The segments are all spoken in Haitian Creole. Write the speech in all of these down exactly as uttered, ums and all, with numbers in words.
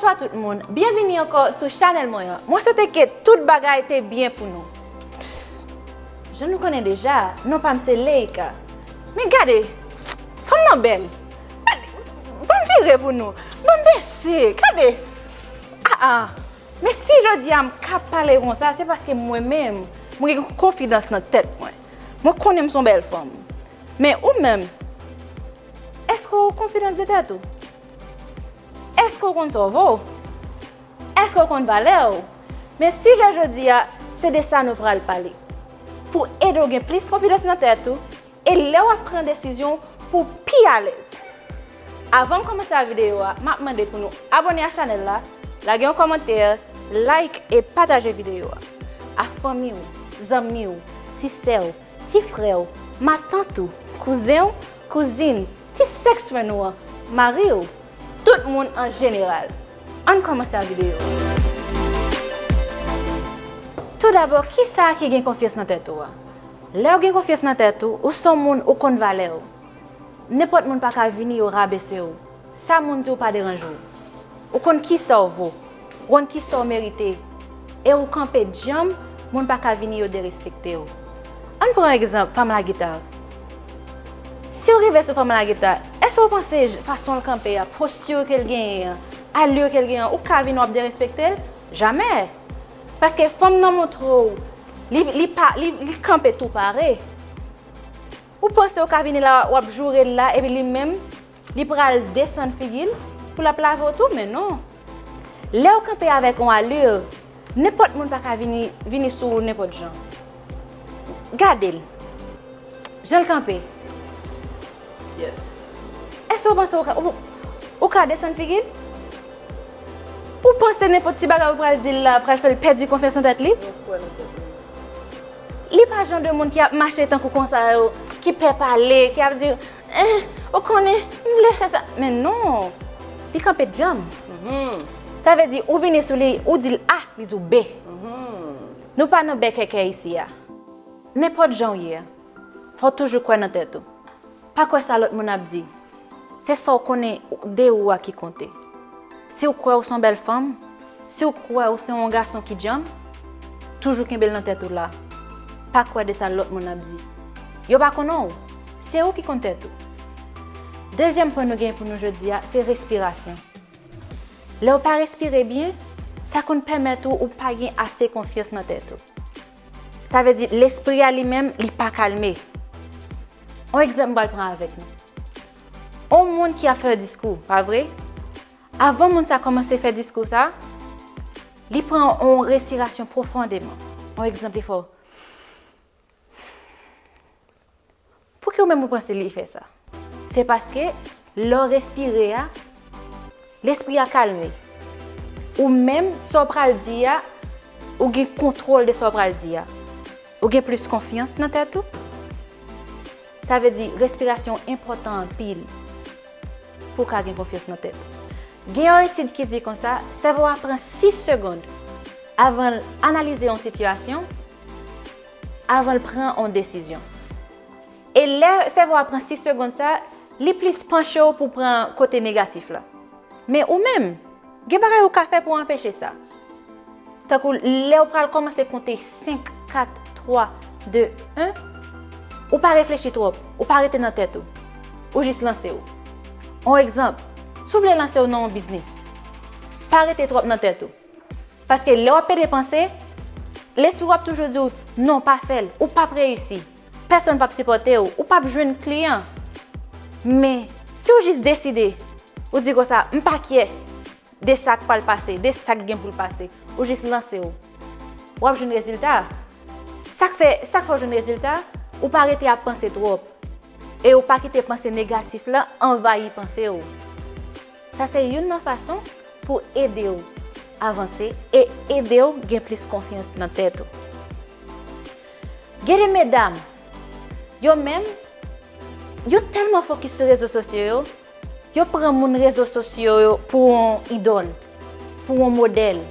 Bonswa tout moun, byenvini ankò sou chanèl mwen an. Mwen swete ke tout bagay te byen pou nou. Jan nou konnen deja, non pa m se Leika. Men gade, fanm nan bèl. Gade, ban m vire pou nou. Ban m bese, gade. Ah ah. Men si jodi a m ka pale konsa, se paske mwen menm, mwen gen konfidans nan tèt mwen. Mwen konnen m se yon bèl fanm. Men ou menm, èske w konfidan de tèt ou? Èske w konn sa w vo? Èske w konn valè w? Men sijè jodi a, se de sa nou pral pale. Pou ede w gen plis konfidans nan tèt ou, e lè w ap pran desizyon, pou w pi alèz. Avan m kòmanse a videyo a, m ap mande pou nou abòne a chanèl la, lage yon kòmantè, like e pataje videyo a. A fanmi w, zanmi w, ti sè w, ti frè w, matant ou, kouzen w, kouzin, ti sèks frèn ou an, mari w, tout moun an jeneral. Ann kòmanse a videyo a. Toudabò, kisa ki gen konfyans nan tèt ou a? Lè w gen konfyans nan tèt ou, ou se yon moun ou konn valè w. Nenpòt moun pa ka vini yo rabese w. Sa moun di w pa deranje w. Ou konn kisa w vo. Ou konn kisa w merite. E ou kanpe djanm, moun pa ka vini yo derespekte w. Ann pran egzanp fanm lagita. Si w rive sou fanm lagita, èske w panse j- fason l kanpe a, posti ke l genyen an, ali ke l genyen an, ou ka vin w ap derespekte l? Jamè! Paske fanm nan montre w, li, li pa, li, li kanpe tou pare. Ou panse w ka vini la, w ap joure l la, epi li menm, li pral desann figi l pou l ap lave w tou, men non. Lè w kanpe avèk yon ali, nenpòt moun pa ka vini, vini sou ou nenpòt jan. Gade l. Jan l kanpe. Yes. Èske w panse w ka, ou, ou ka desann figi l? Ou panse nenpòt ti bagay ou pral di l la pral fè l pèdi konfyans nan tèt li? Mwen kwè nan tèt mwen. Li pa jan de moun ki ap mache tankou konsa yo, ki pè pale, ki ap di, eh, ou konnen, m vle fè sa. Men non, li kanpe djanm. Mhm. Sa vle di, ou vini sou li, ou di l A, li di w B. Mhm. Nou pa nan bèkèkè isi a. Nenpòt jan w ye a, fò w toujou kwè nan tèt ou. Pa kwè sa lòt moun ap di. Se sa w konnen de ou a ki konte. Si w kwè w se yon bèl fanm, si w kwè w se yon gason ki djanm, toujou kenbe l nan tèt ou la. Pa kwè de sa lòt moun ap di. Yo pa konnen w. Se ou ki konn tèt ou. Dezyèm pwen nou gen pou nou jodi a, se respirasyon. Lè w pa respire byen, sa konn pèmèt ou, ou pa gen ase konfyans nan tèt ou. Sa vle di, lespri a li menm, li pa kalme. On egzanp m pral pran avèk nou. On moun ki ap fè diskou, pa vre? Avan moun sa kòmanse fè diskou sa, li pran on respirasyon pwofondèman. On egzanp, li fè w. Pouki ou menm ou panse li fè sa? Se paske lè w respire a, lespri a kalme. Ou menm, sa w pral di a, ou gen kontwòl de sa w pral di a. Ou gen plis konfyans nan tèt ou. Sa vle di, respirasyon enpòtan anpil pou w ka gen konfyans nan tèt ou. Gen yon etid ki di konsa, sèvo a pran sis segonn avan l analize yon sitiyasyon, avan l pran yon desizyon. E lè sèvo a pran sis segonn sa, li plis panche w pou pran kote negatif la. Men ou menm, gen bagay ou ka fè pou anpeche sa. Tankou lè w pral kòmanse konte senk, kat, twa, de, en, ou pa reflechi twòp, ou pa rete nan tèt ou. Ou jis lanse w. On egzanp, si w vle lanse w nan yon biznis, pa rete twòp nan tèt ou. Paske lè w ap pede panse, lespri w ap toujou di w, "Non, pa fè l, ou p ap reyisi. Pèsonn p ap sipòte w, ou p ap jwenn kliyan." Men, si w jis deside, ou di konsa, "M pa kyè de sa k pral pase, de sa k gen pou l pase," ou jis lanse w. W ap jwenn rezilta. Sa k fè, sa k fè w jwenn rezilta, ou pa rete ap panse twòp. E ou pa kite panse negatif la anvayi panse w. Sa se youn nan fason pou ede w avanse e ede w gen plis konfyans nan tèt ou. Gen de medam, yo menm, yo tèlman fokis sou rezo sosyo yo, yo pran moun rezo sosyo yo pou yon idòl, pou yon modèl.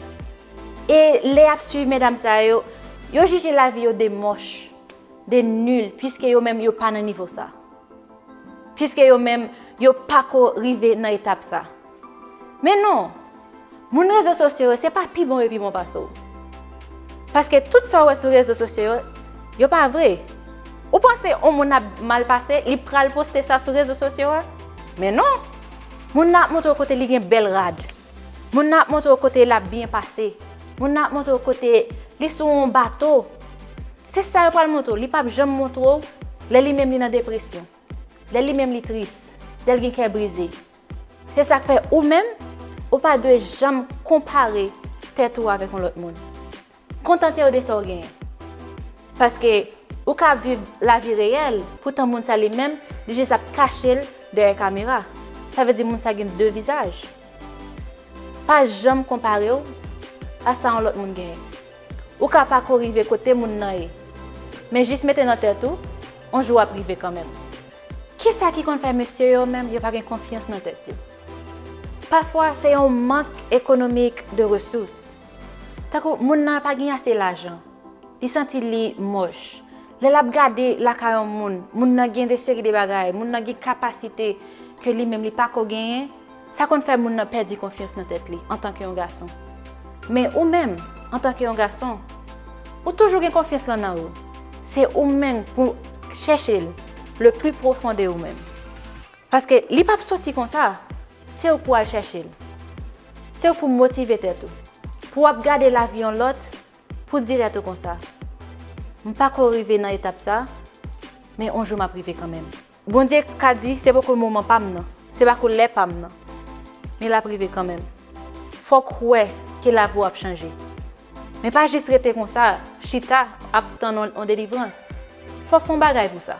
E lè y ap swiv medam sa yo, yo jije lavi yo de mòch, de nil, piske yo menm yo pa nan nivo sa. Piske yo menm, yo pako rive nan etap sa. Men non, Moun rezo sosyo yo, se pa pi bon yo pi bon pase w. Paske tout sa w wè sou rezo sosyo yo, yo pa vre. Ou panse yon moun ap mal pase, li pral poste sa sou rezo sosyo a? Men non. Moun nan ap montre w kote li gen bèl rad. Moun nan ap montre w kote l ap byen pase. Moun nan ap montre w kote li sou yon bato. Se sa yo pral montre w. Li p ap janm montre w lè li menm li nan depresyon. Lè li menm li tris. Lè l gen kè brize. Se sa k fè ou menm, ou pa dwe janm konpare tèt ou avèk yon lòt moun. Kontante w de sa w genyen. Paske ou ka ap viv lavi reyèl, poutan moun sa li menm, li jis ap kache l dèyè kamera. Sa vle di moun sa gen de vizaj. Pa janm konpare w a sa yon lòt moun genyen. Ou ka pa ko rive kote moun nan ye, men jis mete nan tèt ou, yon jou w ap rive kanmenm. Kisa ki konn fè mesye yo menm, yo pa gen konfyans nan tèt yo? Pafwa, se yon mank ekonomik de resous. Tankou moun nan pa gen ase lajan, li santi li mòch. Lè l ap gade lakay yon moun, moun nan gen de seri de bagay, moun nan gen kapasite ke li menm li pa ko genyen, sa konn fè moun nan pèdi konfyans nan tèt li antanke yon gason. Men ou menm, antanke yon gason, ou toujou gen konfyans lan nan ou. Se ou menm pou chèche l le plus profond de ou menm. Paske li p ap soti konsa, se ou pou al chèche l. Se ou pou motive tèt ou. Pou w ap gade lavi yon lòt, pou di tèt ou konsa, "M pa ko rive nan etap sa, men yon jou m ap rive kanmenm." Bondye ka di, "Se poko moman pa m nan, se pako lè pa m nan." Men l ap rive kanmenm. Fò w kwè ke lavi w ap chanje. Men pa jis rete konsa, chita, ap tann yon, yon delivrans. Fò w fè yon bagay pou sa.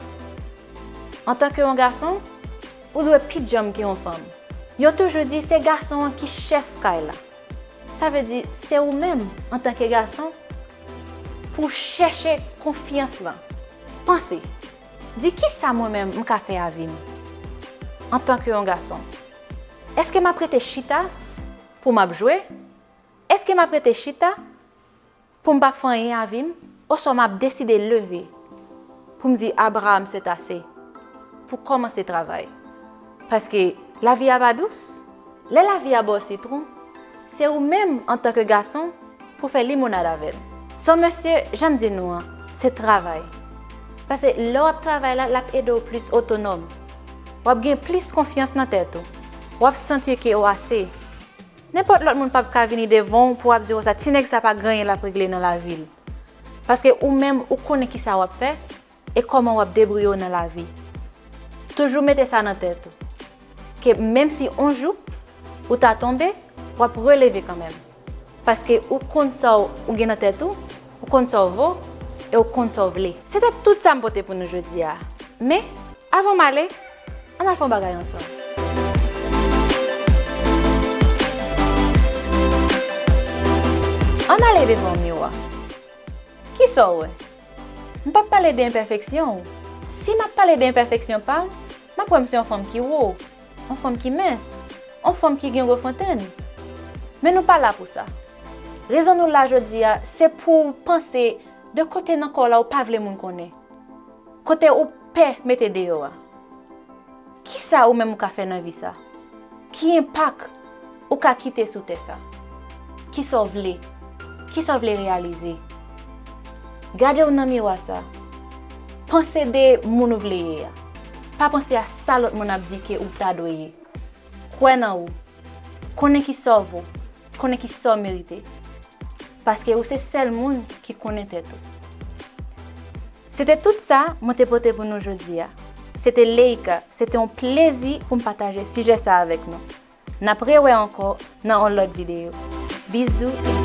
Antanke yon gason, ou dwe pi djanm ke yon fanm. Yo toujou di se gason an ki chèf kay la. Sa vle di se ou menm, antanke gason, pou w chèche konfyans lan. Panse, di, "Kisa mwen menm m ka fè a vi m antanke yon gason? Èske m ap rete chita pou m ap jwe? Èske m ap rete chita pou m p ap fè anyen a vi m? Oswa m ap deside leve pou m di, 'Abraham, c'est assez', pou kòmanse travay?" Paske lavi a pa dous. Lè lavi a ba w sitwon, se ou menm, antanke gason, pou fè limonad avè l. So, mesye, jan m di nou an, se travay. Paske lè w ap travay la, l ap ede w plis otonòm. W ap gen plis konfyans nan tèt ou. W ap santi ke w ase. Nenpòt lòt moun p ap ka vini devan w pou w ap di konsa, "Ti nèg sa pa gen anyen l ap regle nan lavi l." Paske ou menm, ou konnen kisa w ap fè e kòman w ap debouye w nan lavi. Toujou mete sa nan tèt ou, ke menm si yon jou ou ta tonbe, w ap releve kanmenm. Paske ou konn sa w, ou gen nan tèt ou, ou konn sa w vo, e ou konn sa w vle. Se te tout sa m pote pou nou jodi a. Men, avan m ale, ann al fè yon bagay ansanm. Ann ale devan yon miwa. Kisa w wè? M p ap pale de enpèfeksyon w. Si m ap pale de enpèfeksyon pa m, m ap wè m se yon fanm ki wo, yon fanm ki mens, yon fanm ki gen gwo fontenn. Men nou pa la pou sa. Rezon nou la jodi a, se pou w panse de kote nan kò w la ou pa vle moun konnen. Kote ou pè mete deyò a. Kisa ou menm ou ka fè nan vi sa? Ki enpak ou ka kite sou tè sa? Kisa w vle? Kisa w vle reyalize? Gade w nan miwa sa. Panse de moun ou vle ye a. Pa panse a sa lòt moun ap di ke ou ta dwe ye. Kwè nan ou. Konnen kisa w vo. Konnen kisa w merite. Paske ou se sèl moun ki konnen tèt ou. Se te tout sa mwen te pote pou nou jodi a. Se te Leika. Se te yon plezi pou m pataje sijè sa avèk nou. N ap rewè ankò nan yon lòt videyo. Bizou e